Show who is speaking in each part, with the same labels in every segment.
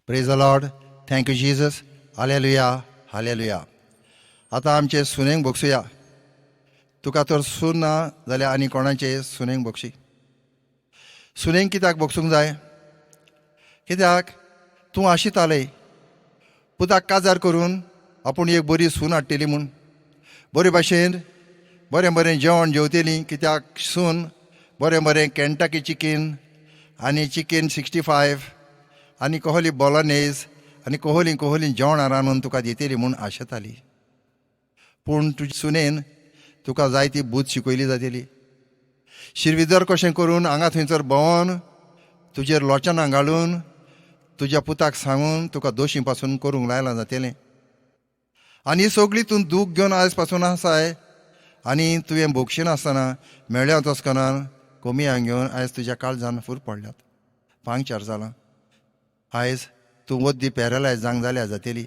Speaker 1: Praise the Lord. Thank you Jesus. Hallelujah, hallelujah. आतां आमचे सुनेक भोगसुया. तुका तर सून ना जाल्यार आनी कोणाचे सुनेक भोगशी. सुनेक कित्याक भोगसूंक जाय? कित्याक तूं आशिताले पुताक काजार करून आपूण एक बरी सून हाडटली म्हूण, बरे भाशेन बरें बरें जेवण जेवतली. कित्याक सून बरें बरें केंटाकी चिकन आनी चिकन 65 आनी कहली बोलोनेज आनी कहली कहली जेवणां रांदून तुका दितली म्हूण आशेताली. पूण तुजी सुनेन तुका जायती बूद शिकयली जातली. शिरविदर कशें करून हांगा थंयसर भोंवन तुजेर लोचनां घालून तुज्या पुताक सांगून तुका दोशी पासून करूंक लायलां जातलें. आनी ही सगळी तूं दूख घेवन आयज पासून आसाय आनी तुवें भोगशिनासतना मेळ्ळ्या तस्कनान कमी घेवन आयज तुज्या काळजान फूर पडल्यात, पांगचार जालां. आयज तूं वद्दी पॅरलायज जावंक जाल्या जातली.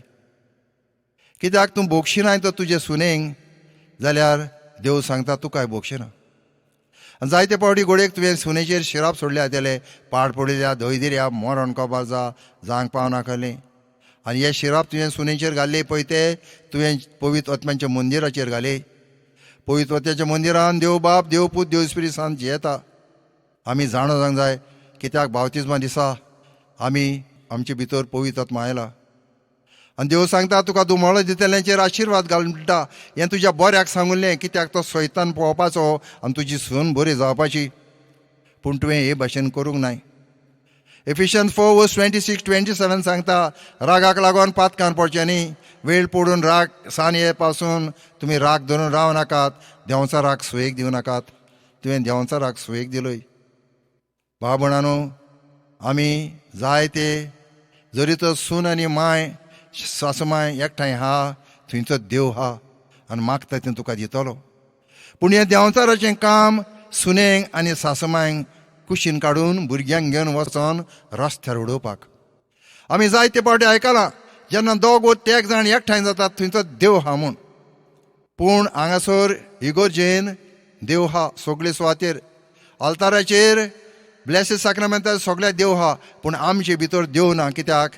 Speaker 1: कित्याक तूं भोगशिनाय तर तुजे सुनेंक, जाल्यार देव सांगता तुकाय भोगशिना. आनी जायते फावटी घोडयेक तुवें सुनेचेर शिराप सोडल्या जातले, पाड पडिल्ल्या धंयदिऱ्या मरण कबार जा जावंक पावना खलें. आनी हे शिराप तुवें सुनेचेर घाल्ले पळय ते तुवें पवित्र आत्म्यांच्या मंदिराचेर घाले. पवित्र आत्म्याच्या मंदिरान देव बाप, देव पूत, देव इस्पिरित सांत जियेता. आमी जाणा जावंक जाय, कित्याक बावतिज्मा दिसा आमी आमचे भितर पवित्र आत्मा आयला. आनी देव सांगता तुका दुमळो दितल्यांचेर आशिर्वाद घाल म्हणटा. हें तुज्या बऱ्याक सांगुल्लें, कित्याक तो सैतान पळोवपाचो आनी तुजी सून बरी जावपाची. पूण तुवें हे भाशेन करूंक नाय. एफिशियन्स 4 वर्स 26 27 सांगता, रागाक लागून पातकान पडचें न्ही. वेळ पडून राग सान ये पासून तुमी राग धरून राव नाकात. देंवचा राग सुयेक दिवं नाकात. तुवें देंवचा राग सुयेक दिलोय. भाव भयणानो, आमी जायते जरी तर सून आनी माय सासमाय एकठांय आहा, थंयचो देव आहा आनी मागता तें तुका दितलो. पूण हें देंवचाराचें काम सुनेंक आनी सासमांयक कुशीन काडून भुरग्यांक घेवन वचोन रस्त्यार उडोवपाक. आमी जायते फावटी आयकलां, जेन्ना दोग वो तेग जाण एकठांय जातात थंयचो देव आहा म्हूण. पूण हांगासर इगोर्जेन देव आहा, सगळे सुवातेर आल्ताराचेर ब्लेसीड साक्रामेंतार सगळ्या देव आहा. पूण आमचे भितर देव ना. कित्याक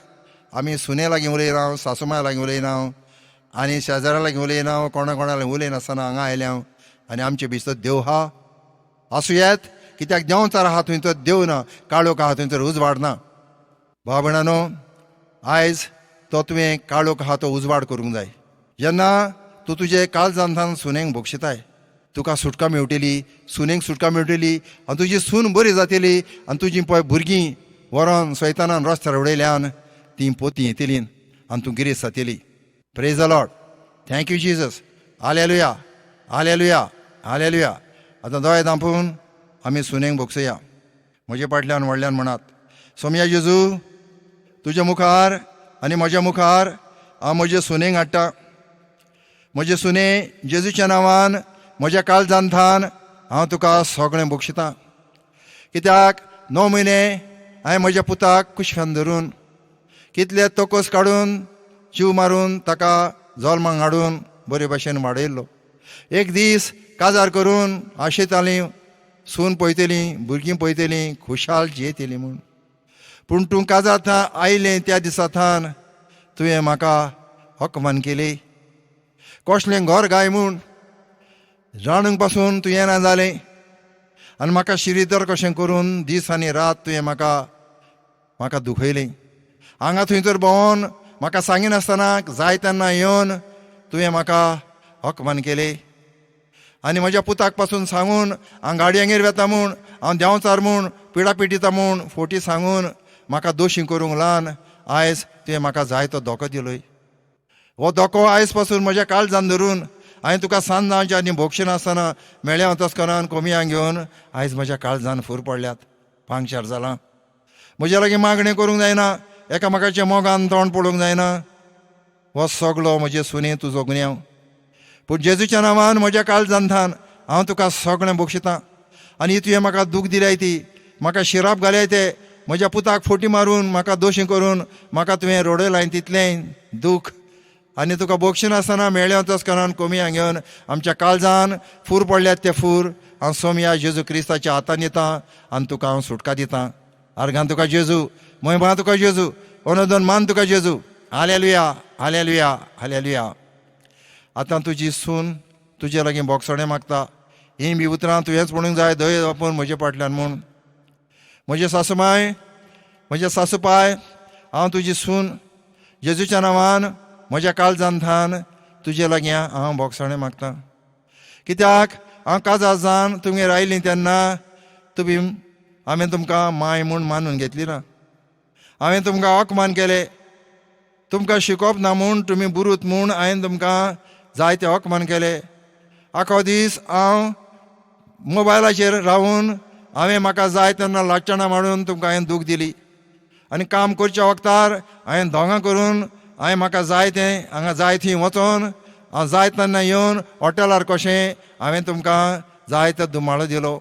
Speaker 1: आमी सुने लागीं उलयना, सासुमाय लागीं उलयना आनी शेजाऱ्या लागीं उलयना, कोणा कोणा लागीं उलयनासतना हांगा आयल्या आनी आमचे भितर देव आहा आसूं येत. कित्याक देंवचार आहा थंयचो देव ना, काळोख आहा थंयसर उजवाड ना. भाव भयणानो, आयज तो तुवें काळोख आहा तो उजवाड करूंक जाय. जेन्ना तूं तुजे काळजांतल्यान सुनेक भोगशिताय, तुका सुटका मेवटली, सुनेक सुटका मेवटली आनी तुजी सून बरी जातली. आनी तुजी पळय भुरगीं व्हरोन सैतानान रस्त्यार उडयल्यान तीं पोती येतली आनी तूं गिरेस्त जातली. Praise the Lord. Thank you Jesus. Hallelujah, hallelujah, hallelujah. आतां दोळे धांपून आमी सुनेक भोगसया. म्हजे फाटल्यान व्हडल्यान म्हणात, सोमया जेजू, तुज्या मुखार आनी म्हज्या मुखार हांव म्हजे सुनेक हाडटा. म्हजे सुने, जेजूच्या नांवान म्हज्या काळजांतल्यान हांव तुका सगळें बक्षितां. कित्याक 9 म्हयने हांवें म्हज्या पुताक कुशफ्यान धरून कितले तकोस काडून जीव मारून ताका जल्माक हाडून बरे भाशेन वाडयल्लो. एक दीस काजार करून आशेतालीं सून पळयतलीं, भुरगीं पळयतलीं, खुशाल जियेतलीं म्हूण. पूण तूं काजार आयलें त्या दिसा थावन तुवें म्हाका हकमान केली. कसलें घर गाय म्हूण रांदूंक पासून तूं येना जालें आनी म्हाका शिरीदर कशें करून दीस आनी रात तुवें म्हाका म्हाका दुखयलें. हांगा थंयसर भोंवन म्हाका सांगिनासतना जाय तेन्ना येवन तुवें म्हाका हकमान केलें. आनी म्हज्या पुताक पासून सांगून हांव गाडयांगेर वेता म्हूण, हांव देंवचार म्हूण, पिडा पिटिता म्हूण फोटी सांगून म्हाका दोशी करूंक ल्हान आयज तुवें म्हाका जायतो धोको दिलोय. हो धोको आयज पासून म्हज्या काळजान धरून हांवें तुका सांज जावचें आनी भोगशिनासतना मेळ्ळें तस्करान कोमियांक घेवन आयज म्हज्या काळजान फूर पडल्यात, पांगचार जालां. म्हज्या लागीं मागणें करूंक जायना, एकामेकाच्या मोगान तोंड पळोवंक जायना. हो सगलो म्हजे सुने तुजो गुन्यांव. पूण जेजूच्या नांवान म्हज्या काळजांतल्यान हांव तुका सगळें बक्षितां. आनी तुवें म्हाका दूख दिल्याय ती, म्हाका शिराप घाल्याय ते, म्हज्या पुताक फोटी मारून म्हाका दोशी करून म्हाका तुवें रडयलाय तितलें दूख आनी तुका बक्षिनासतना मेळ्ळें तस्करान कोमियां घेवन आमच्या काळजान फूर पडल्यात ते फूर हांव सोमया जेजू क्रिस्ताच्या हातान दितां आनी तुका हांव सुटका दितां. आर्गान तुका जेजू, महिमा तुका जेजू. अनोदन मान तुका जेजू. Hallelujah, hallelujah, hallelujah. आतां तुजी सून तुजे लागीं बोगसणें मागता. हीं बी उतरां तुवेंच म्हणूंक जाय दय वापरून म्हजे फाटल्यान म्हूण. म्हजे सासूमाय, म्हजे सासूपाय, हांव तुजी सून जेजूच्या नांवान म्हज्या काळजान थान तुजे लागीं हांव बोगसणें मागता. कित्याक हांव काजार जावन तुमगेर आयलीं तेन्ना तुमी हांवें तुमकां माय म्हूण मानून घेतली ना. हांवें तुमकां अपमान केले. तुमकां शिकोवप ना म्हूण, तुमी बुरूत म्हूण हांवें तुमकां जायते अपमान केले. आखो दीस हांव मोबायलाचेर रावून हांवें म्हाका जाय तेन्ना लाटचणां मारून तुमकां हांवें दूख दिली. आनी काम करच्या वखतार हांवें दोंगां करून हांवें म्हाका जाय तें हांगा जाय थंय वचोन हांव जाय तेन्ना येवन हॉटेलार कशें हांवें तुमकां जाय तो दुमाळो दिलो.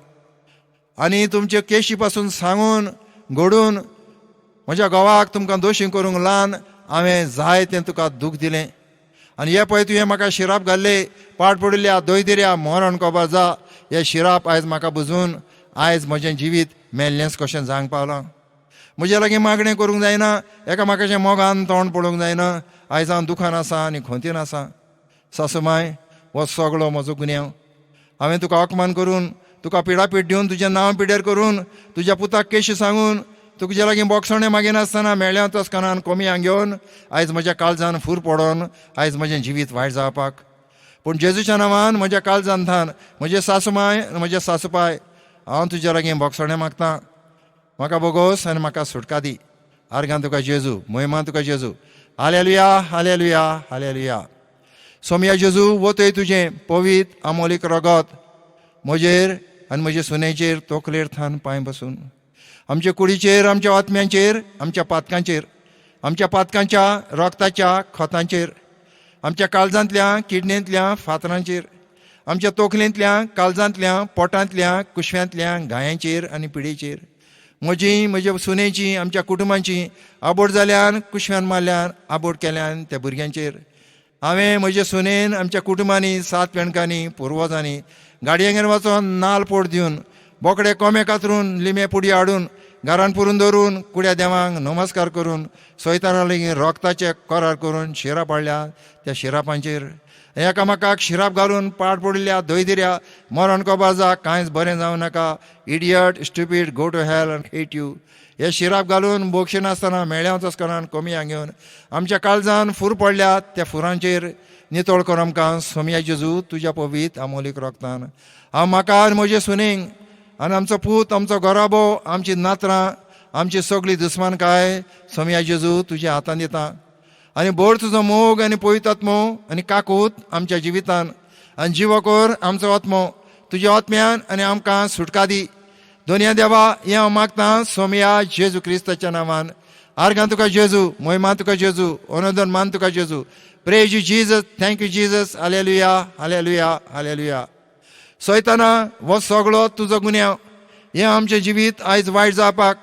Speaker 1: आनी तुमचे केशी पासून सांगून घडून म्हज्या घोवाक तुमकां दोशी करूंक लावन हांवें जाय तें तुका दूख दिलें. आनी हे पळय तुवें म्हाका शिराप घाल्ले, पाड पडिल्ल्या दोयदिऱ्या मरण खबर जा. हे शिराप आयज म्हाका बुजून आयज म्हजें जिवीत मेल्लेंच कशें जावंक पावलां. म्हजे लागीं मागणें करूंक जायना, एकामेकाच्या मोगान तोंड पळोवंक जायना. आयज हांव दुखान आसा आनी खोंतीन आसा. सासूमाय, हो सगळो म्हजो गुन्यांव. हांवें तुका अपमान करून, तुका पिडापीड दिवन, तुजें नांव पिड्यार करून, तुज्या पुताक केशी सांगून, तुजे लागीं बोगसणें मागिनासतना मेळ्ळ्या तस्कनान कमी घेवन आयज म्हज्या काळजान फूर पडोन आयज म्हजें जिवीत वायट जावपाक. पूण जेजूच्या नांवान म्हज्या काळजान थान म्हजे सासूमाय आनी म्हजे सासूपाय, हांव तुज्या लागीं बोगसणें मागता. म्हाका बोगोस आनी म्हाका सुटका दी. आर्गां तुका जेजू, महिमा तुका जेजू. Hallelujah, hallelujah, hallelujah. सोमया जेजू, वतय तुजें पवित्र आमोलीक रगत म्हजेर आनी म्हजे सुनेचेर तोखलेर थान पांय बसून, आमचे कुडीचेर, आमच्या आत्म्यांचेर, आमच्या पातकांचेर, आमच्या पातकांच्या रगताच्या खतांचेर, आमच्या काळजांतल्या किडणेंतल्या फातरांचेर, आमच्या तोखलेंतल्या काळजांतल्या पोटांतल्या कुशव्यांतल्या घायांचेर आनी पिडेचेर, म्हजी म्हज्या सुनेची आमच्या कुटुंबांची आबोट जाल्यान कुशव्यान मारल्यान आबोट केल्यान त्या भुरग्यांचेर, हांवें म्हजे सुनेन आमच्या कुटुंबांनी सात पेणकांनी पुर्वजांनी गाडयांगेर वचोन नाल पोट दिवन बोकडे कोमे कातरून लिमे पुडी हाडून घरान पुरून दवरून कुड्या देवांक नमस्कार करून सोयताना लेगीत रोगताचे करार करून शिराप पाडल्या त्या शिरापांचेर एकामेकाक शिराप घालून पाड पडिल्ल्या दयदिऱ्या मरण कबाजा कांयच बरें जावं नाका. Idiot, stupid, go to hell and hate you. हे शिराप घालून बोगशे नासतना मेळ्यांच करान कमी घेवन आमच्या काळजान फूर पडल्यात त्या फुरांचेर नितळ कर आमकां सोमया जेजू तुज्या पवीत आमोलीक रोगतान. हांव म्हाका आनी म्हजे सुनेंक आनी आमचो पूत, आमचो घराबो, आमची नातरां, आमची सगळी दुस्मानकाय सोमया जेजू तुज्या हातान दिता. आनी भर तुजो मोग आनी पवित्र आत्मो आनी काकूत आमच्या जिवितान आनी जिवो कर आमचो आत्मो तुज्या आत्म्यान आनी आमकां सुटका दी. दोनया देवा, हें हांव मागतां सोमया जेजू क्रिस्ताच्या नांवान. आर्गां तुका जेजू, महिमा तुका जेजू, अनोदन मान तुका जेजू. Praise you Jesus, thank you Jesus. Hallelujah, hallelujah, hallelujah. सोयताना हो सगळो तुजो गुन्यांव. हें आमचें जिवीत आयज वायट जावपाक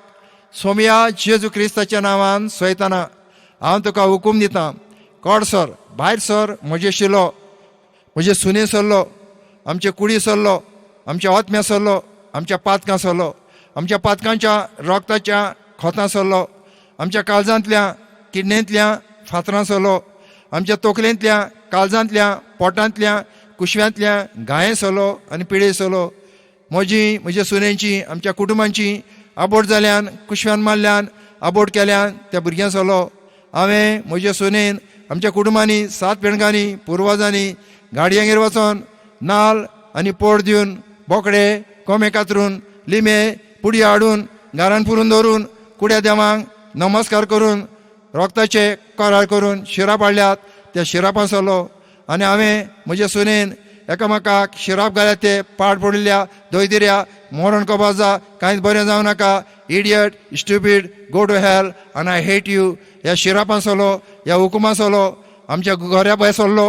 Speaker 1: सोमया जेजू क्रिस्ताच्या नांवान सोयताना हांव तुका हुकूम दितां, कोड सर, भायर सर. म्हजे शिलो, म्हजे सुने सरलो, आमचे कुडी सरलो, आमच्या आत्म्या सरलो, आमच्या पातकां सरलो, आमच्या पातकांच्या रोगताच्या खोतां सरलो, आमच्या काळजांतल्या किडणेंतल्या फातरां सरलो, आमच्या तोखलेंतल्या काळजांतल्या पोटांतल्या कुशव्यांतल्या घाये सरलो आनी पिडे सरलो. म्हजी म्हज्या सुनेची आमच्या कुटुंबांची आबोट जाल्यान कुशव्यान मारल्यान आबोट केल्यान त्या भुरग्यां सरलो. हांवें म्हज्या सुनेन आमच्या कुटुंबांनी सात पेणकांनी पुर्वजांनी गाडयांगेर वचोन नाल आनी पोट दिवन बोकडे कोमे कातरून लिमे पुडी हाडून घरान पुरून दवरून कुड्या देवांक नमस्कार करून रोगताचे करार करून शिराप हाडल्यात त्या शिरापां सरलो. आनी हांवें म्हज्या सुनेन एकामेकाक शिराप घाल्यात ते पाड पडिल्ल्या दोयदिऱ्या मरण कबाजा कांयच बरें जावं नाका. Idiot, stupid, go to hell आनी I hate you. ह्या शिरापां सरलो, ह्या हुकुमा सरलो, आमच्या घऱ्या भायर सरलो,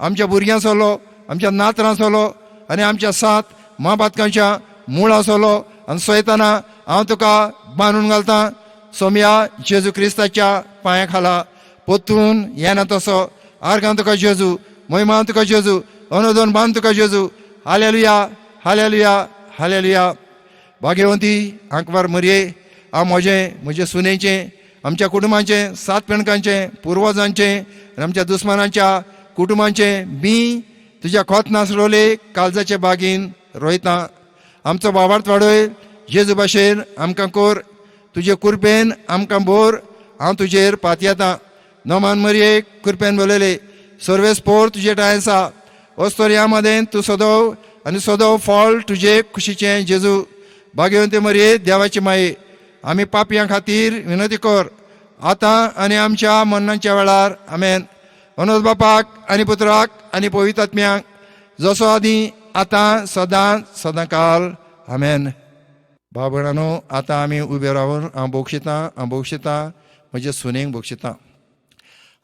Speaker 1: आमच्या भुरग्यां सरलो, आमच्या नातरां सरलो आनी आमच्या सात म्हापातकांच्या मुळां सरलो. आनी सोयताना हांव तुका बांदून घालतां सोमया जेजू क्रिस्ताच्या पांया खाला पोतून येना तसो. आर्गां तुका जेजू, महिमा तुका जेजू, अनुदान बांद तुका जेजू. Hallelujah, hallelujah, hallelujah. भाग्यवंती आंकवार मरये, हांव म्हजें म्हजे सुनेचें आमच्या कुटुंबांचें, सात पेणकांचें, पुर्वजांचें आनी आमच्या दुस्मानांच्या कुटुंबांचें बी तुज्या खोत नासलोले काळजाचे बागीन रोयता. आमचो बाबार्थ वाडय जेजू भाशेन आमकां कोर, तुजे कुरपेन आमकां बोर. हांव तुजेर पातयेतां. नोमान मरयेक कुरपेन बरयले सर्वेस पोर तुजे ठांय आसा. वस्तोर ह्या मदें तूं सदव आनी सदव फळ तुजे खुशीचें जेजू. भाग्यवंती मरये देवाची माये, आमी पापयां खातीर विनंती कर आतां आनी आमच्या मरणाच्या वेळार. आमेन. अनोज बापाक आनी पुत्राक आनी पवित्र आत्म्याक, जसो आदी आतां सदां सदां काल. आमेन. भाव भयणांनो, आतां आमी उबे रावन हांव बोगशितां, हांव बोगशितां, म्हजे सुनेक बोगशितां.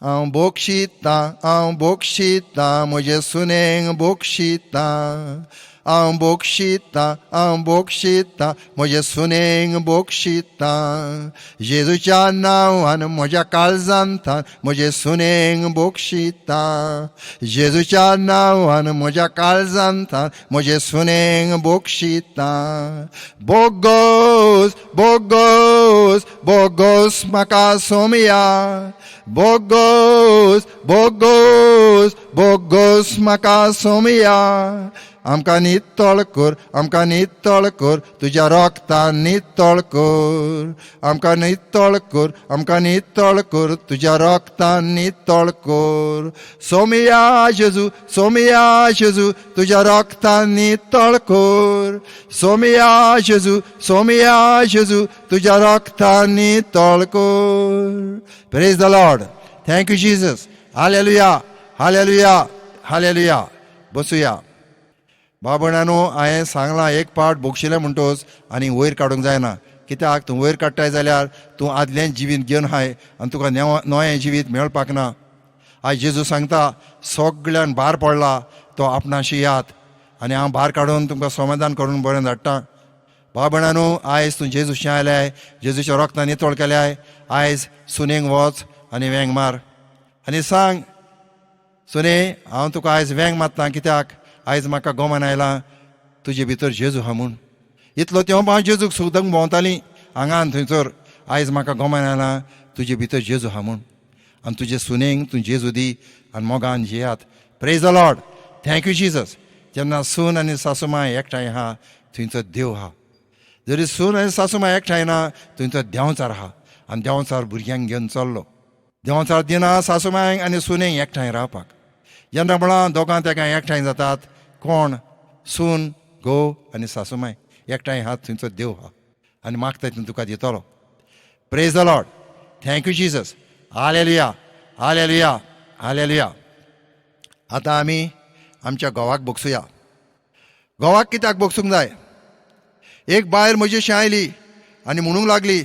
Speaker 1: हांव बोगशितां, हांव बोगशितां, म्हजे सुनेक बोगशितां. हांव बोगशितां, हांव बोगशितां, म्हजे सुनेक बोगशितां. जेजूच्या नांवान म्हज्या काळजांत म्हजे सुनेक बोगशितां. जेजूच्या नांवान म्हज्या काळजांत म्हजे सुनेक बोगशितां. बोगोस बोगोस बोगोस म्हाका सोमया. बोगोस बोगोस बोगोस म्हाका सोमया. आमकां नितळ कर, आमकां नितळ कर, तुज्या रोगतान नितळ कर. आमकां नितळ कर, आमकां नितळ कर, तुज्या रोगतान नितळ कर. सोमया जेजू, सोमया जेजू, तुज्या रोगतान नितळ कर. सोमया जेजू, सोमया जेजू, तुज्या रोगतान नितळ कर. Praise the Lord. Thank you Jesus. Hallelujah, hallelujah, hallelujah. बसुया. बाबणानो, हांवें सांगलां एक पावट बोगशिलें म्हणटोच आनी वयर काडूंक जायना. कित्याक तूं वयर काडटाय जाल्यार तूं आदलें जिवीत घेवन हाय आनी तुका नवें जिवीत मेळपाक ना. आयज जेजू सांगता, सगळ्यान भार पडला तो आपणाशी यात आनी हांव भार काडून तुमकां समाधान करून बरें धाडटा. भाव भयणानो, आयज तूं जेजूशें आयल्याय, जेजूच्या रोगतान नितळ केल्याय. आयज सुनेक वच आनी वेंग मार आनी सांग, सुने, हांव तुका आयज वेंग मारता, कित्याक आयज म्हाका गोमान आयलां तुजे भितर जेजू आहा म्हूण. इतलो तेव्हा हांव जेजूक सोदूंक भोंवतालीं हांगा आनी थंयसर. आयज म्हाका गोमान आयलां तुजे भितर जेजू आहा म्हूण. आनी तुजे सुनेक तूं जेजू दी आनी मोगान जियात. Praise the Lord. Thank you Jesus. जेन्ना सून आनी सासूमाय एकठांय आहा थंयचो देव आहा. जरी सून आनी सासूमाय एकठांय ना, थंयचो देंवचार आहा आनी देंवचार भुरग्यांक घेवन चल्लो. देंवचार दिना सासूमायक आनी सुनेक एकठांय रावपाक. जेन्ना म्हळां दोगां तेगां एकठांय जातात, कोण सून घोव आनी सासूमाय एकठांय आहात, थंयचो देव आहा आनी मागता तितून तुका दितलो. Praise the Lord. Thank you Jesus. Hallelujah, hallelujah, hallelujah. आतां आमी आमच्या घोवाक बोगसुया. घोवाक कित्याक बोगसूंक जाय? एक बायल म्हजी आयली आनी म्हणूंक लागली,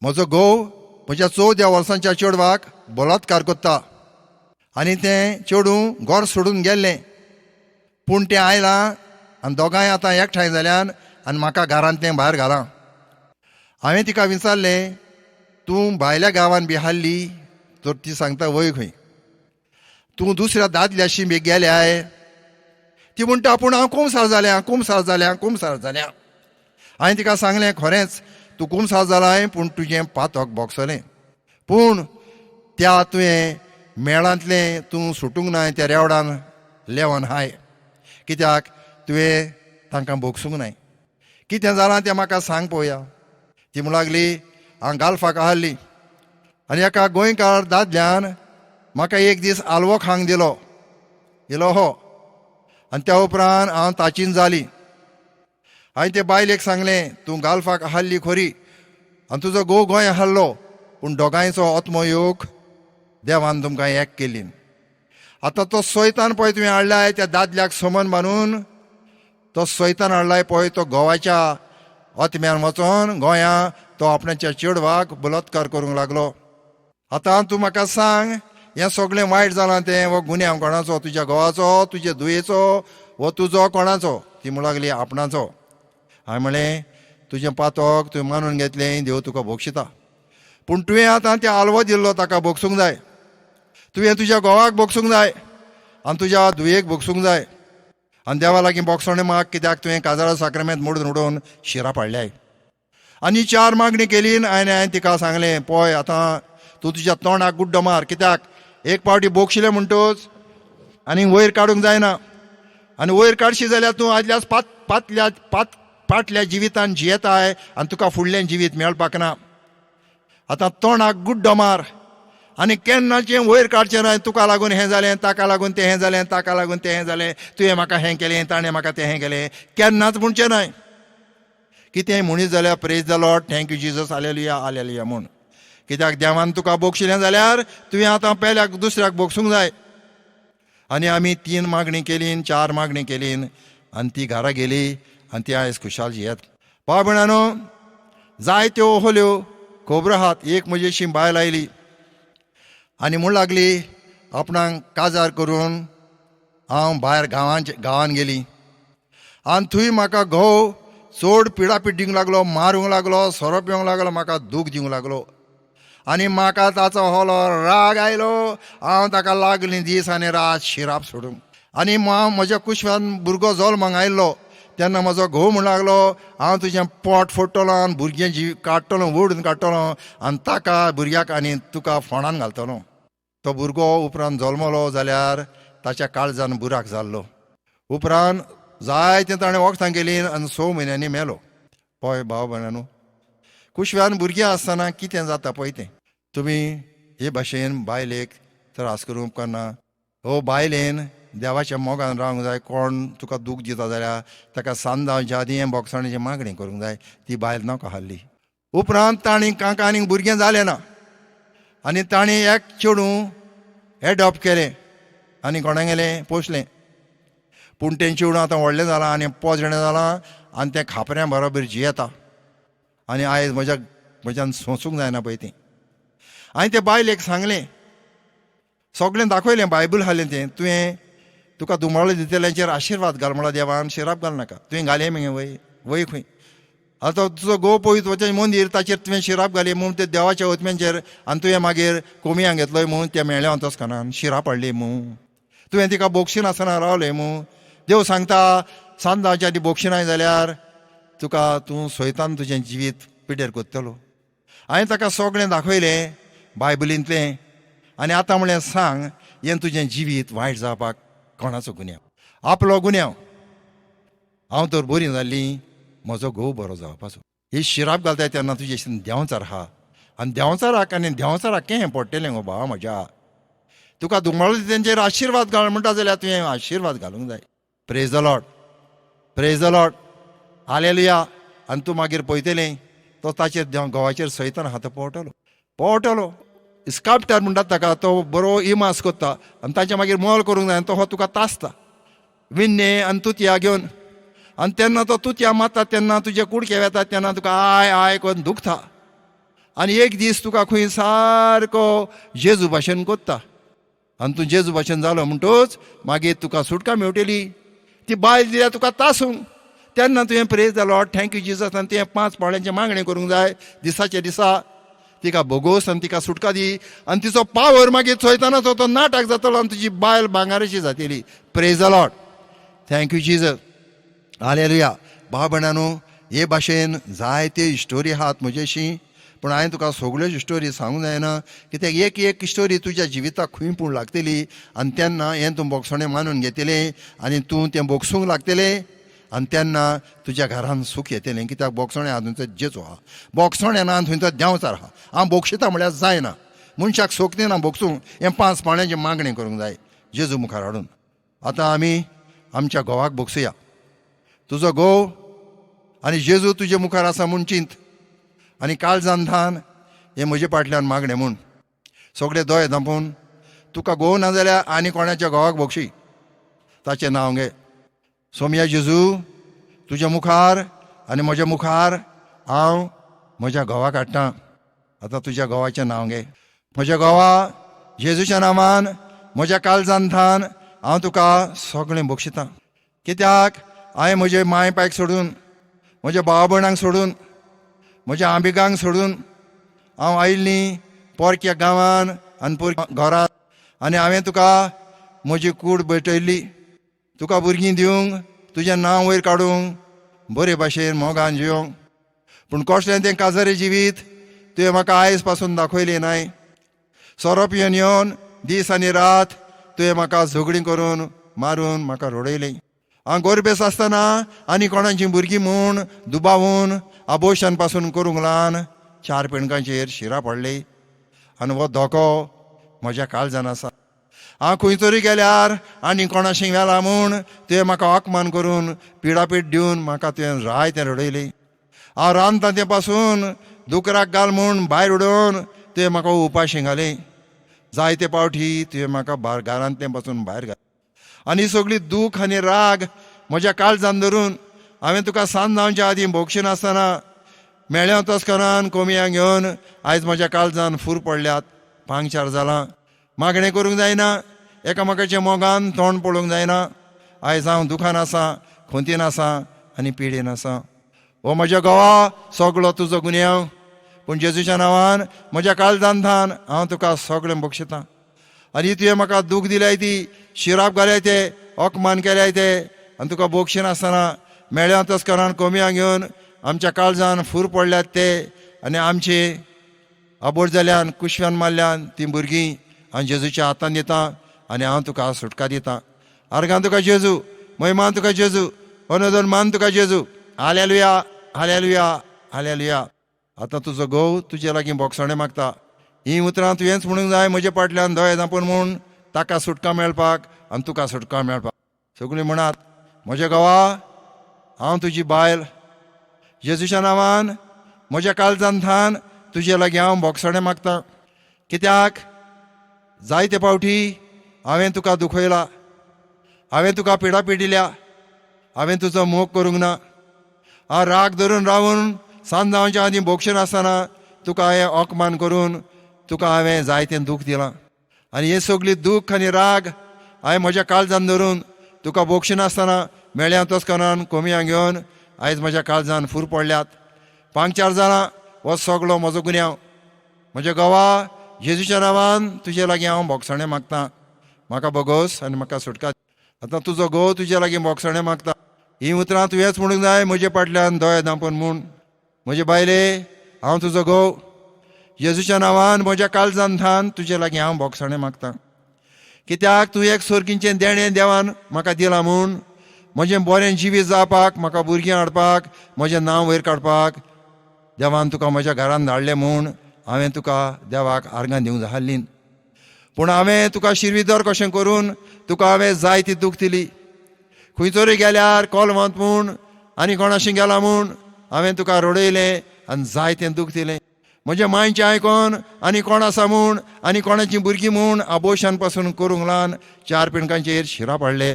Speaker 1: म्हजो घोव म्हज्या 14 वर्सांच्या चेडवाक बलात्कार करता आनी तें चेडूं घर सोडून गेल्लें, पूण तें आयलां आनी दोगांय आतां एकठांय जाल्यान आनी म्हाका घरांतलें भायर घालां. हांवें तिका विचारलें, तूं भायल्या गांवान बी हाडली? तर ती सांगता, वय खंय. तूं दुसऱ्या दादल्याशी बी गेल्याय? ती म्हणटा, पूण हांव कुमसार जाल्यां, कुमसार जाल्यां, कुमसार जाल्यां. हांवें तिका सांगलें, खरेंच तूं कुमसार जालाय, पूण तुजें पातक बोगसलें, पूण त्या तुवें मेळांतलें तूं सुटूंक नाय, त्या रेवडान लेवन हाय, कित्याक तुवें तांकां बोगसूंक नाय. कितें जालां तें म्हाका सांग पळोवया. ती म्हणूंक लागली, हांव गाल्फाक आहली आनी एका गोंयकार दादल्यान म्हाका एक दीस आलवो खांक दिलो इलो हो आनी त्या उपरांत हांव ताचीन जाली. हांवें ते बायलेक सांगलें, तूं गाल्फाक आहली खरी आनी तुजो घोव गोंय आहलो, पूण दोगांयचो आत्मयोग देवान तुमकां एक केली. आतां तो सोयतान पळय तुवें हाडलाय त्या दादल्याक समन बांदून, तो सोयतान हाडलाय पळय, तो घोवाच्या आत्म्यान वचोन गोंया तो आपणाच्या चेडवाक बलात्कार करूंक लागलो. आतां तूं म्हाका सांग, हें सगळें वायट जालां तें हो गुन्यांव कोणाचो? तुज्या घोवाचो, तुजे दुयेचो, हो तुजो कोणाचो? ती म्हणूंक लागली, आपणाचो. हांवें म्हणलें, तुजें पातक तुवें मानून घेतलें, देव तुका भोगशिता, पूण तुवें आतां तें आलवो दिल्लो ताका भोगसूंक जाय, तुवें तुज्या घोवाक भोगसूंक जाय आनी तुज्या धुयेक भोगसूंक जाय आनी देवा लागीं बोगसणें माग, कित्याक तुवें काजारा साक्रामेंत मोडून उडोवन शिरा पाडल्याय. आनी 4 मागणी केली आनी हांवें तिका सांगलें, पळय आतां तूं तुज्या तोंडाक गुड्डो मार, कित्याक एक पावटी बोगशिलें म्हणटूच आनी वयर काडूंक जायना, आनी वयर काडशी जाल्यार तूं आदल्याच पाटल्या जिवितान जियेताय आनी तुका फुडलें जिवीत मेळपाक ना. आतां तोंडाक गुड्डो मार आनी केन्नाचें वयर काडचें ना, तुका लागून हें जालें, ताका लागून तें हें जालें, ताका लागून तें हें जालें, तुवें म्हाका हें केलें, ताणें म्हाका तें हें केलें, केन्नाच म्हणचें न्हय. कितें म्हणीत जाल्यार praise the Lord, thank you Jesus, hallelujah hallelujah म्हूण. कित्याक देवान तुका बोगशिलें जाल्यार तुवें आतां पेल्याक दुसऱ्याक बोगसूंक जाय. आनी आमी 3 मागणी केलीन, 4 मागणी केलीन आनी ती घरा गेली आनी ती आयज खुशाल जियेत. भाव भयणानो, जायत्यो ओहल्यो खबरो आहात. एक म्हजेशी बायल आयली आनी म्हूण लागली आपणाक काजार करून हांव भायर गांवान गेली आनी थंय म्हाका घोव चड पिडापीड दिवंक लागलो, मारूंक लागलो, सोरो पिवंक लागलो, म्हाका दूख दिवंक लागलो आनी म्हाका ताचो होलो राग आयलो. हांव ताका लागली दीस आनी रात शिराप सोडूंक. आनी म्हज्या कुशवान भुरगो जल्माक आयिल्लो तेन्ना म्हजो घोव म्हूण लागलो, हांव तुजें पोट फोडटलो आनी भुरगें जीव काडटलो, ओडून काडटलो आनी ताका भुरग्याक आनी तुका फोंडान घालतलो. तो भुरगो उपरांत जल्मलो जाल्यार ताच्या काळजान बुराक जाल्लो. उपरांत जायतें ताणें वखदां केलीं आनी 6 म्हयन्यांनी मेलो. पळय भाव भयणांनो, कुशव्यान भुरगीं आसतना कितें जाता पळय तें. तुमी हे भाशेन बायलेक त्रास करूंक उपकारना. हो बायलेन देवाच्या मोगान रावंक जाय. कोण तुका दूख दिता जाल्यार ताका सांदावच्या आदीं बोगसाणेची मागणी करूंक जाय. ती बायल नाका हाडली. उपरांत तांणी कांका आनीक भुरगें जालें ना आनी तांणी एक चेडूं एडॉप्ट केलें आनी कोणागेलें पोसलें. पूण तें चेडूं आतां व्हडलें जालां आनी पोजणें जालां आनी तें खापऱ्यां बरोबर जियेता आनी आयज म्हज्यान सोंसूंक जायना पळय तें. हांवें ते बायलेक सांगलें, सगळें दाखयलें, बायबल हाडलें तें, तुवें तुका दुमाळो दितल्यांचेर आशिर्वाद घाल म्हणला देवान, शिराप घाल नाका. तुवें घालें मगे वय वय खंय आतां तुजो घोव पळयत वचें मंदीर ताचेर तुवें शिराप घाली म्हूण ते देवाच्या ओतम्यांचेर आनी तुवें मागीर कोमियांक घेतलोय म्हूण ते मेळ्ळें अंतस्कनान शिराप हाडली म्हूण तुवें तिका बोगशिनासतना रावलें म्हूण. देव सांगता सांदाच्या आदी बोगशिनाय जाल्यार तुका तूं स्वयतान तुजें जिवीत पिड्ड्यार करतलो. हांवें ताका सगळें दाखयलें बायबलींतलें आनी आतां म्हणलें सांग हें तुजें जिवीत वायट जावपाक कोणाचो गुन्यांव? आपलो गुन्यांव. हांव तर बरी जाल्ली, म्हजो घोव बरो जावपाचो. ही शिराप घालताय तेन्ना तुजे देंवचार आहा आनी देंवचाराक आनी देंवचाराक कें पडटलें गो भावा म्हज्या. तुका दुमाळो तेंचेर आशिर्वाद घाल म्हणटा जाल्यार तुवें आशिर्वाद घालूंक जाय. Praise the Lord, praise the Lord, hallelujah. आनी तूं मागीर पळयतलें तो ताचेर घोवाचेर सयतान हात पोवटलो पोवटलो. स्काप्टर म्हणटात ताका, तो बरो इमास कोत्ता आनी ताचें मागीर मोल करूंक जाय आनी तो हो तुका तासता विन्ने आनी तुतया घेवन. आनी तेन्ना तो तुतया मारता तेन्ना तुजे कुडके वेता तेन्ना तुका I I करून दुखता आनी एक दीस तुका खंय सारको जेजू भाशेन कोत्ता आनी तूं जेजू भाशेन जालो म्हणटूच मागीर तुका सुटका मेवटली. ती बायल दिल्या तुका तासूंक तेन्ना तुवें praise the Lord, thank you Jesus आनी तुवें 5 पावळ्यांचें मागणें करूंक जाय दिसाच्या दिसा. तिका भोगोस आनी तिका सुटका दी आनी तिचो पावर मागीर चोयतना तो नाटक जातलो आनी तुजी बायल भांगाराची जातली. Praise the Lord, thank you Jesus, hallelujah. भाव भयणांनो, हे भाशेन जायते स्टोरी आहात म्हजेशी, पूण हांवें तुका सगळ्यो स्टोरी सांगूंक जायना कित्याक एक एक स्टोरी तुज्या जिविताक खंय पूण लागतली आनी तेन्ना हें तूं बोगसणें मानून घेतलें आनी तूं तें बोगसूंक लागतलें आनी तेन्ना तुज्या घरान सूख येतलें. कित्याक बोगसणें आहा थंयचो जेजू आहा, बोगसणें ना थंयचो देंवचार आहा. हांव बोगशिता म्हळ्यार जायना, मनशाक सोकती ना बोगसूंक. हें 5 पावळ्यांचें मागणें करूंक जाय जेजू मुखार हाडून. आतां आमी आमच्या घोवाक बोगसुया. तुजो घोव आनी जेजू तुजे मुखार आसा म्हूण चिंत आनी काळजान धान हें म्हजे फाटल्यान मागणें म्हूण. सगळे दोळे धांपून तुका घोव ना जाल्यार आनी कोणाच्या घोवाक बोगशी, ताचें नांव घे. सोमया जेजू, तुज्या मुखार आनी म्हज्या मुखार हांव म्हज्या घोवाक हाडटा. आतां तुज्या घोवाचें नांव घे. म्हज्या घोवा जेजूच्या नांवान म्हज्या काळजान थान हांव तुका सगळें बक्षितां. कित्याक हांवें म्हजे माय पायक सोडून, म्हज्या भाव भयणांक सोडून, म्हज्या आंबिगांक सोडून हांव आयिल्लीं पोरक्या गांवान आनी पोरक्या घरांत आनी हांवें तुका म्हजी कूड भेटयल्ली तुका भुरगीं दिवंक, तुजें नांव वयर काडूंक, बरे भाशेन मोगान जिवंक. पूण कसलें तें काजारी जिवीत तुवें म्हाका आयज पासून दाखयलें नाय. सोरो पिवन येवन दीस आनी रात तुवें म्हाका झगडीं करून मारून म्हाका रडयलें. हांव गोरबेस आसतना आनी कोणाचीं भुरगीं म्हूण दुबावून आबोशन पासून करूंक ल्हान 4 पेणकांचेर शिरा पडली आनी हो धोको म्हज्या काळजान आसा. हांव खंय तरी गेल्यार आनी कोणाशी व्हेला म्हूण तुवें म्हाका अपमान करून पिडापीड दिवन म्हाका तुवें राय तें रडयली. हांव रांदता तें पासून दुकराक घाल म्हूण भायर उडोवन तुवें म्हाका उपाशी घाली. जायते पावटी तुवें म्हाका घरांतलें पासून भायर घाली. आनी सगळी दूख आनी राग म्हज्या काळजान धरून हांवें तुका सांज जावच्या आदीं भोगशिनासतना मेळ्ळ्या तस्करान कोमयांक घेवन आयज म्हज्या काळजान फूर पडल्यात, पांगचार जालां. मागणें करूंक जायना, एकामेकाच्या मोगान तोंड पळोवंक जायना. आयज हांव दुखान आसा, खोंतीन आसा आनी पिडेन आसा. हो म्हज्या घोवा सगळो तुजो गुन्यांव, पूण जेजूच्या नांवान म्हज्या काळजान थान हांव तुका सगळें बक्षितां. आनी तुवें म्हाका दूख दिल्याय ती, शिराप घाल्याय ते, अपमान केल्याय ते, आनी तुका बक्षिनासतना मेळ्ळ्या तस्करान कोमयांक घेवन आमच्या काळजान फूर पडल्यात ते, आनी आमचे आबोट जाल्यान कुशव्यान मारल्यान तीं भुरगीं हांव जेजूच्या हातान दितां आनी हांव तुका सुटका दितां. आर्गान तुका जेजू, महिमान तुका जेजू, अनदन मान तुका जेजू. Hallelujah, hallelujah, hallelujah. आतां तुजो घोव तुजे लागीं बोगसणें मागता. हीं उतरां तुवेंच म्हणूंक जाय म्हजे फाटल्यान दोळे धांपून म्हूण ताका सुटका मेळपाक आनी तुका सुटका मेळपाक. सगळीं म्हणात, म्हज्या घोवा हांव तुजी बायल, जेजूच्या नांवान म्हज्या काळजान थान तुजे लागीं हांव बोगसणें मागतां. कित्याक जायते पावटी हांवें तुका दुखयला, हांवें तुका पिडापीड दिल्या, हांवें तुजो मोग करूंक ना. हांव राग धरून रावून सांज जावच्या आदीं भोगशिनासतना तुका हांवें अपमान करून तुका हांवें जायतें दूख दिलां. आनी हें सगळी दूख आनी राग हांवें म्हज्या काळजान धरून तुका भोगशिनासतना मेळ्ळ्या तस्करान कोमयांक घेवन आयज म्हज्या काळजान फूर पडल्यात, पांगचार जालां. हो सगळो म्हजो गुन्यांव. म्हज्या घोवा जेजूच्या नांवान तुजे लागीं हांव बोगसणें मागतां. म्हाका बोगोस आनी म्हाका सुटका. आतां तुजो घोव तुजे लागीं बोगसणें मागता. हीं उतरां तुवेंच म्हणूंक जाय म्हजे फाटल्यान दोळे धांपून म्हूण. म्हजे बायले हांव तुजो घोव, जेजूच्या नांवान म्हज्या काळजान थान तुजे लागीं हांव बोगसणें मागतां. कित्याक तूं एक सोर्गींचें देणें देवान म्हाका दिलां म्हूण म्हजें बरें जिवीत जावपाक, म्हाका भुरगीं हाडपाक, म्हजें नांव वयर काडपाक देवान तुका म्हज्या घरान धाडलें म्हूण हांवें तुका देवाक आर्गां दिवंक जाल्लीं. पूण हांवें तुका शिरवीदर कशें करून तुका हांवें जाय ती दूख दिली. खंय तरी गेल्यार कोलवंत म्हूण आनी कोणाशी गेला म्हूण हांवें तुका रडयलें आनी जाय तें दूख दिलें. म्हज्या मांयचें आयकोन आनी कोण आसा म्हूण आनी कोणाचीं भुरगीं म्हूण आबोशान पासून करूंक ल्हान 4 पिंडकांचेर शिरा पडले.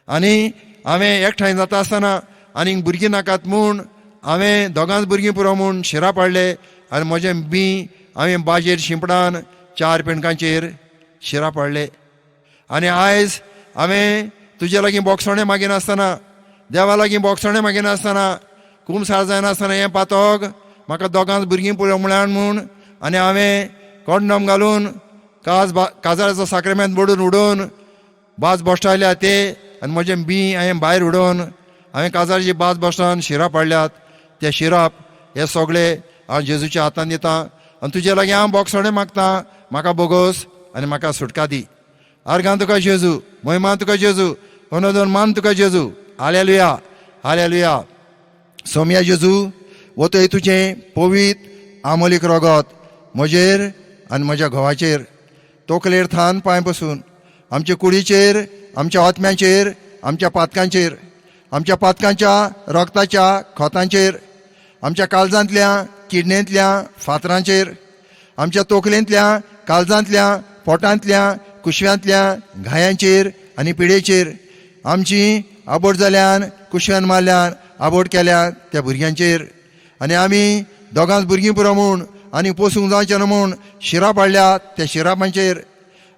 Speaker 1: आनी हांवें एकठांय जाता आसतना आनीक भुरगीं नाकात म्हूण हांवें दोगांच भुरगीं पुरो म्हूण शिरा पाडले आनी म्हजें बीं हांवें बाजेर शिंपडान 4 पिंडकांचेर शिरा पाडले. आनी आयज हांवें तुजे लागीं बोगसणें मागिनासतना, देवा लागीं बोगसणें मागिनासतना, कुमसार जायनासतना हें पातोग म्हाका दोगांच भुरगीं पुरो म्हळ्यार म्हूण आनी हांवें कोंडम घालून काजाराचो साक्रेमेंत बोडून उडोवन बाज बोश्टायल्या ते आनी म्हजें बीं हांवें भायर उडोवन हांवें काजाराची बाज बोश्टान शिरा पाडल्यात. ते शिराप हे सगळे हांव जेजूच्या हातान दितां आनी तुजे लागीं हांव बोगसणें मागतां. म्हाका बोगोस आनी म्हाका सुटका दी. आर्गां तुका जेजू, महिमा तुका जेजू, अनोदन मान तुका जेजू. Hallelujah, hallelujah. सोम्या जेजू, वतय तुजें पवीत आमोलीक रगत म्हजेर आनी म्हज्या घोवाचेर, तोकलेर थान पांय पसून आमचे कुडीचेर, आमच्या आत्म्याचेर, आमच्या पातकांचेर, आमच्या पातकांच्या रगताच्या खोतांचेर, आमच्या काळजांतल्या किडणेंतल्या फातरांचेर, आमच्या तोकलेंतल्या काळजांतल्या पोटांतल्या कुशव्यांतल्या घायांचेर आनी पिडेचेर, आमची आबोट जाल्यान कुशव्यान मारल्यान आबोट केल्यान त्या भुरग्यांचेर, आनी आमी दोगांच भुरगीं पुरो म्हूण आनी पोसूंक जावचें न्हू म्हूण शिरा पाडल्यात त्या शिरापांचेर,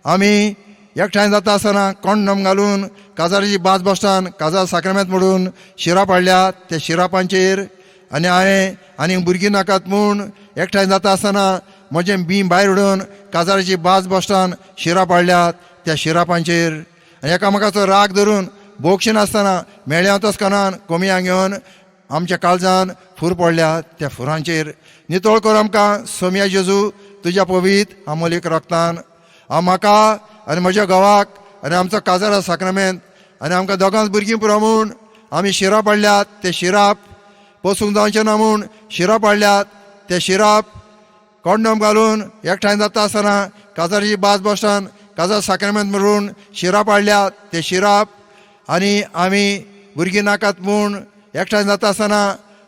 Speaker 1: आमी एकठांय जाता आसतना कोंडम घालून काजाराची बाज बसतान काजार साक्रामेंत मोडून शिरा पाडल्यात त्या शिरापांचेर, आनी हांवें आनी भुरगीं नाकात म्हूण एकठांय जाता आसतना म्हजें बीं भायर उडोवन काजाराची बाज बसतान शिरा पाडल्यात त्या शिरापांचेर, आनी एकामेकाचो राग धरून भोगशी नासतना मेळ्या तस्कनान कोमयांक घेवन आमच्या काळजान फूर पडल्या त्या फुरांचेर. नितळ कर आमकां सोम्या जेजू तुज्या पवीत आमोलीक रक्तान. हांव म्हाका आनी म्हज्या घोवाक आनी आमचो काजारा साक्रामेंत आनी आमकां दोगांच भुरगीं पुरो म्हूण आमी शिराप पाडल्यात ते शिराप पोसूंक जावचें ना म्हूण शिराप पाडल्यात ते शिराप कोंडम घालून एकठांय जाता आसतना काजाराची बाज बसतान काजार साक्रामेंत म्हणून शिराप पाडल्यात ते शिराप आनी आमी भुरगीं नाकात म्हूण एकठांय जाता आसतना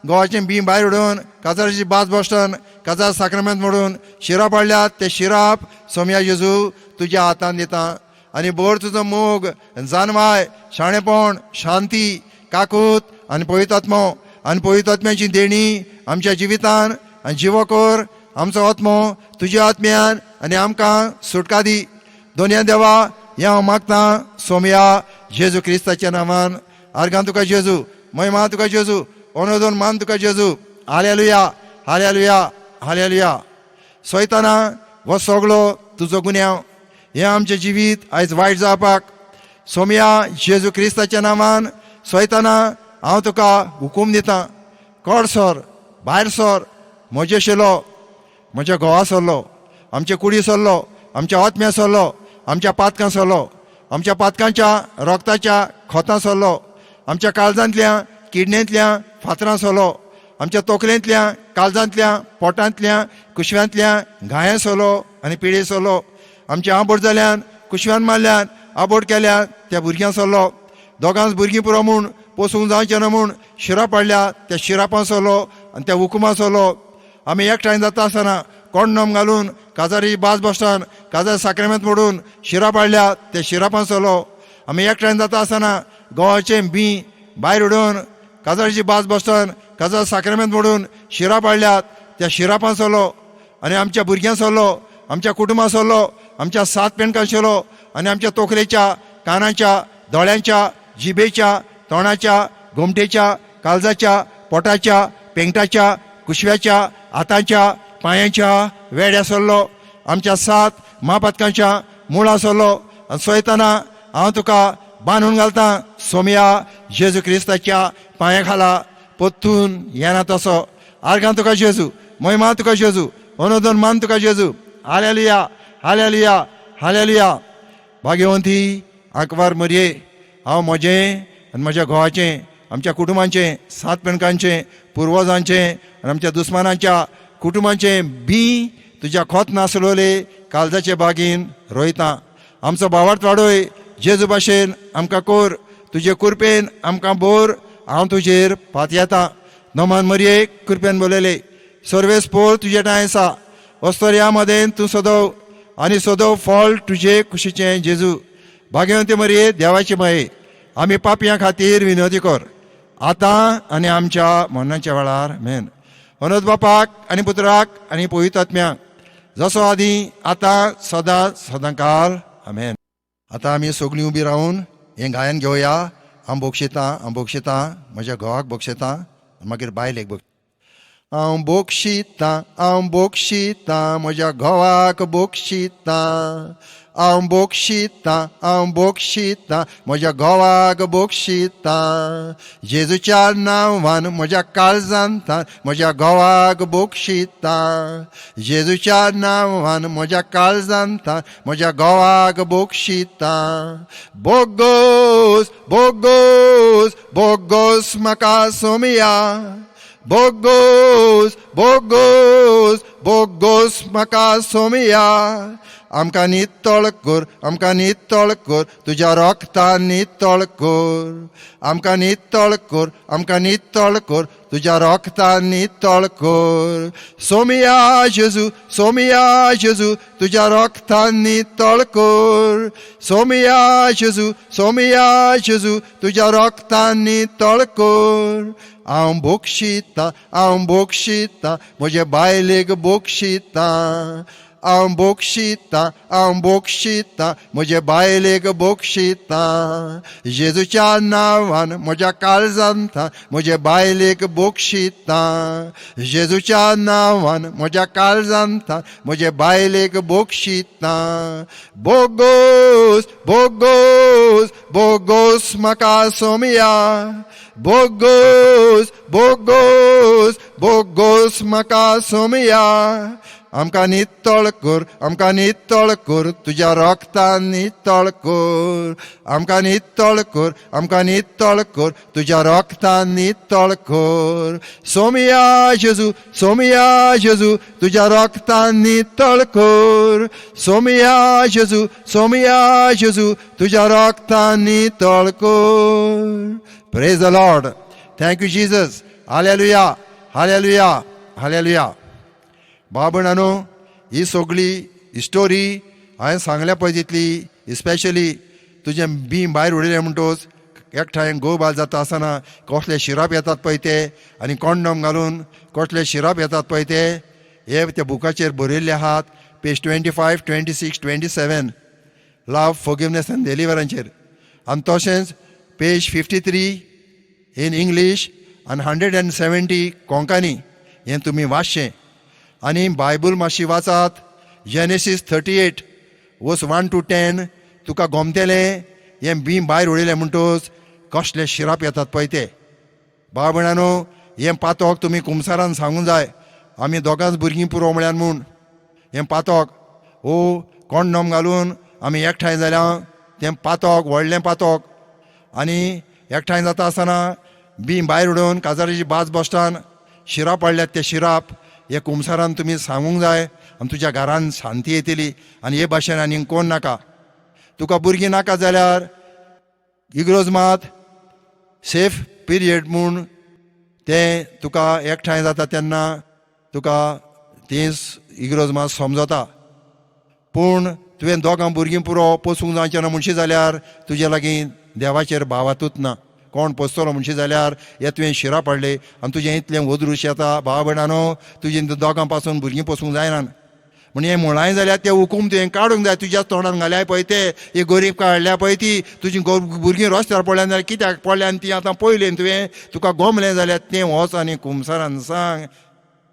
Speaker 1: गोवाचें बी भायर उडोवन काजाराची बाज बसतान काजार साक्रामेंत म्हणून शिराप पाडल्यात ते शिराप सोम्या जेजू तुज्या हातान दिता. आनी भर तुजो मोग, जानवाय, शाणेपण, शांती, काकूत आनी पवित्र आत्मो आनी पवित्र आत्म्याची देणी आमच्या जिवितान आनी जिवो कर आमचो आत्मो तुज्या आत्म्यान आनी आमकां सुटका दी. दोनया देवा हें हांव मागतां सोमया जेजू क्रिस्ताच्या नांवान. आर्गां तुका जेजू, महिमा तुका जेजू, ओनोदोन मान तुका जेजू. Hallelujah, hallelujah, hallelujah. सोयताना हो सगळो तुजो गुन्यांव, हें आमचें जिवीत आयज वायट जावपाक सोमया जेजू क्रिस्ताच्या नांवान सोयताना हांव तुका हुकूम दितां, कोड सर, भायर सर, म्हजे शिलो, म्हज्या घोवा सरलो, आमचे कुडी सरलो, आमच्या आत्म्या सरलो, आमच्या पातकां सरलो, आमच्या पातकांच्या रोगताच्या खोतां सरलो, आमच्या काळजांतल्या किडणेंतल्या फातरां सरलो, आमच्या तोकलेंतल्या काळजांतल्या पोटांतल्या कुशव्यांतल्या घायां सरलो आनी पिळे सरलो, आमच्या आबोट जाल्यान कुशव्यान मारल्यान आबोट केल्यान त्या भुरग्यां सरलो, दोगांच भुरगीं पुरो म्हूण पोसूंक जावचें ना म्हूण शिराप पाडल्या त्या शिरापां सरलो आनी त्या हुकुमां सरलो. आमी एकठांय जाता आसतना कोंडम घालून काजारी बाज बसतान काजार साक्रामेंत मोडून शिराप पाडल्या त्या शिरापां सरलो. आमी एकठांय जाता आसतना गोवाचें बी भायर उडोवन काजाराची बाज बसतान काजार साक्रामेंत मोडून शिराप पाडल्यात त्या शिरापां सरलो आनी आमच्या भुरग्यां सरलो, आमच्या कुटुंबां सरलो, आमच्या सात पेंडकां सरलो आनी आमच्या तोखलेच्या, कानाच्या, दोळ्यांच्या, जिबेच्या, तोंडाच्या, गोमटेच्या, काळजाच्या, पोटाच्या, पेंगटाच्या, कुशव्याच्या, हाताच्या, पांयांच्या वेड्या सरलो, आमच्या सात म्हापातकांच्या मुळां सरलो. आनी सोयताना हांव तुका बांदून घालतां सोमया जेजू क्रिस्ताच्या पांया खाला पोत्तून येना तसो. आर्गां तुका जेजू, महिमा तुका जेजू, अनुदान मान तुका जेजू. Hallelujah, hallelujah, hallelujah. भाग्यवंती आंकवार मरये, हांव म्हजें आनी म्हज्या घोवाचें, आमच्या कुटुंबांचें, सात पेणकांचें, पुर्वजांचें आनी आमच्या दुस्मानांच्या कुटुंबांचें बी तुज्या खोत नासलोले काळजाचे बागीन रोयता. आमचो भावार्थ वाडोय जेजू भाशेन आमकां कोर, तुजे कुरपेन आमकां बोर, हांव तुजेर पातयेता. नमान मरयेक कृपेन बोलयले सर्वेस पोर तुजे ठांय आसा, अस्तोर्या मदेन तूं सदव आनी सदव फळ तुजे कुशीचें जेजू. भाग्यवंती मरये देवाची माये, आमी पापयां खातीर विनोदी कर आतां आनी आमच्या मरणाच्या वेळार. मेन. अनोद बापाक आनी पुत्राक आनी पवित्र आत्म्याक, जसो आदी आतां सदां सदांकाल. आमेन. आतां आमी सगळीं उबी रावन हें गायन घेवया. हांव बक्षितां, हांव बक्षितां, म्हज्या घोवाक बक्षितां, मागीर बायलेक बग. हांव बक्षितां, हांव बक्षितां, म्हज्या घोवाक बक्षितां. हांव बक्षितां, हांव बक्षितां, म्हज्या घोवाक बक्षितां. जेजूच्या नांवान म्हज्या काळजान म्हज्या घोवाक बक्षितां. जेजूच्या नांवान म्हज्या काळजान म्हज्या घोवाक बक्षितां. बोगोस, बोगोस, बोगोस म्हाका सोमया. बोगोस, बोगोस, बोगोस म्हाका सोमया. आमकां नितळ कर, आमकां नितळ कर, तुज्या रोगतान नितळ कर. आमकां नितळ कर, आमकां नितळ कर, तुज्या रोगतान नितळ कर. सोमया जेजू, सोमया जेजू, तुज्या रोगतान नितळ कर. सोमया जेजू, सोमया जेजू, तुज्या रोगतान नितळ कर. हांव बक्षितां, हांव बक्षितां, म्हजे बायलेक बक्षितां. हांव बोक्षितां, हांव बोक्षितां, म्हजे बायलेक बोक्षितां. जेजूच्या नांवान म्हज्या काळजांत म्हजे बायलेक बोक्षितां. जेजूच्या नांवान म्हज्या काळजांत म्हजे बायलेक बोक्षितां. बोगोस बोगोस बोगोस म्हाका सोमया, बोगोस बोगोस बोगोस म्हाका सोमया. आमकां नितळ कर, आमकां नितळ कर, तुज्या रोगतान नितळ कर. आमकां नितळ कर, आमकां नितळ कर, तुज्या रोगतान नितळ कर. सोमया जेजू, सोमया जेजू, तुज्या रोगतान नितळ कर. सोमया जेजू, सोमया जेजू, तुज्या रोगतान नितळ कर. Praise the Lord. Thank you Jesus. Hallelujah, hallelujah, hallelujah. भाव भयणानो, ही सगळी स्टोरी हांवें सांगल्या पळय तितली, स्पेशली तुजें बीं भायर उडयलें म्हणटोच एकठांय घोव बायल जाता आसतना कसले शिराप येतात पळय ते, आनी कॉन्डम घालून कसले शिराप येतात पळय ते, हे त्या बुकाचेर बरयल्ले आहात. Page 25, 26, 27, love, forgiveness and डेलिवरांचेर. आनी तशेंच page 53 in English आनी 170 कोंकणी, हें तुमी वाचचें. आनी बायबल मातशी वाचात. Genesis 38 verse 1 to 10, तुका गोमतेलें हें बीं भायर उडयलें म्हणटोच कसले शिराप येतात पळय ते. भाव भयणानो, हें पातोक तुमी कुमसारान सांगूंक जाय, आमी दोगांच भुरगीं पुरो म्हळ्यार म्हूण. हें पातोक ओ कॉन्डम घालून आमी एकठांय जाल्या तें पातोक, व्हडलें पातोक. आनी एकठांय जाता आसतना बीं भायर उडोवन काजाराची बाज बसतान शिराप पडल्यात ते शिराप, हे कुमसारान तुमी सांगूंक जाय आनी तुज्या घरान शांती येतली. आनी हे भाशेन आनीक कोण नाका. तुका भुरगीं नाका जाल्यार इगरोज मात सेफ पिरियड म्हूण तें तुका एकठांय जाता तेन्ना तुका तीं इगरोज मात समजता. पूण तुवें दोगां भुरगीं पुरो पोसूंक जावचें ना म्हणशी जाल्यार तुजे लागीं देवाचेर भावातूच ना. कोण पोसतलो म्हणशी जाल्यार हे तुवें शिरा पडले आनी तुजें इतलें वदरूश येता. भाव भयणानो, तुजें दोगां पासून भुरगीं पोसूंक जायना म्हण हें मुळाय जाल्यार ते हुकूम तुवें काडूंक जाय. तुज्याच तोंडान घाल्या पळय ते, ही गरीब काडल्या पळय ती, तुजी भुरगीं रस्त्यार पडल्या जाल्यार कित्याक पडल्या आनी ती आतां पळयलें तुवें, तुका गोमलें जाल्यार तें वच आनी कुमसारान सांग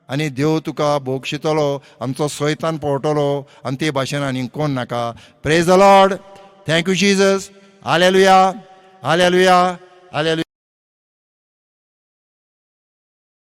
Speaker 1: आनी देव तुका बोगशितलो, आमचो सैतान पळटलो. आनी ते भाशेन आनी कोण नाका. Praise the Lord. Thank you Jesus. Hallelujah, hallelujah, hallelujah.